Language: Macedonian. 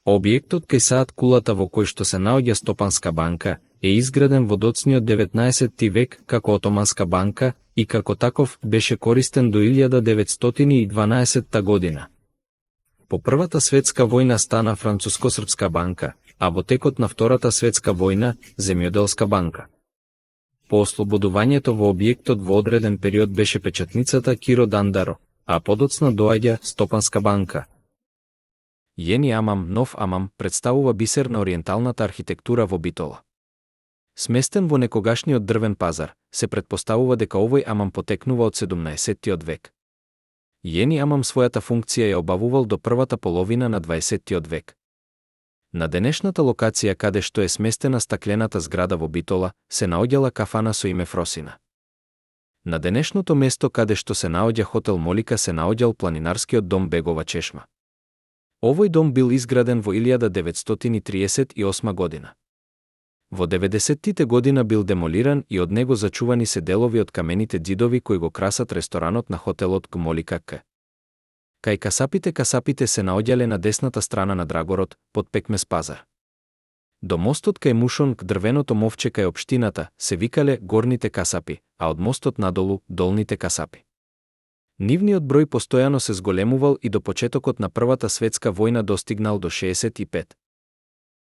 Објектот кај саат кулата во кој што се наоѓа Стопанска банка е изграден во доцниот 19 век како Отоманска банка и како таков беше користен до 1912 година. По Првата светска војна стана Француско-српска банка, а во текот на Втората светска војна Земјоделска банка. По ослободувањето во објектот во одреден период беше печатницата Киро Дандаро, а подоцна доаѓа Стопанска банка. Јени Амам, нов Амам, представува бисер на ориенталната архитектура во Битола. Сместен во некогашниот дрвен пазар, се претпоставува дека овој Амам потекнува од 17 век. Јени Амам својата функција ја обавувал до првата половина на 20 век. На денешната локација каде што е сместена стаклената зграда во Битола, се наоѓала кафана со име Фросина. На денешното место каде што се наоѓа хотел Молика се наоѓал планинарскиот дом Бегова чешма. Овој дом бил изграден во 1938 година. Во 90-тите година бил демолиран и од него зачувани се делови од камените ѕидови кои го красат ресторанот на хотелот Молика К. Кај касапите се наоѓале на десната страна на Драгород, под Пекмес пазар. До мостот кај Мушонг, дрвеното мовче кај општината, се викале горните касапи, а од мостот надолу долните касапи. Нивниот број постојано се зголемувал и до почетокот на Првата светска војна достигнал до 65.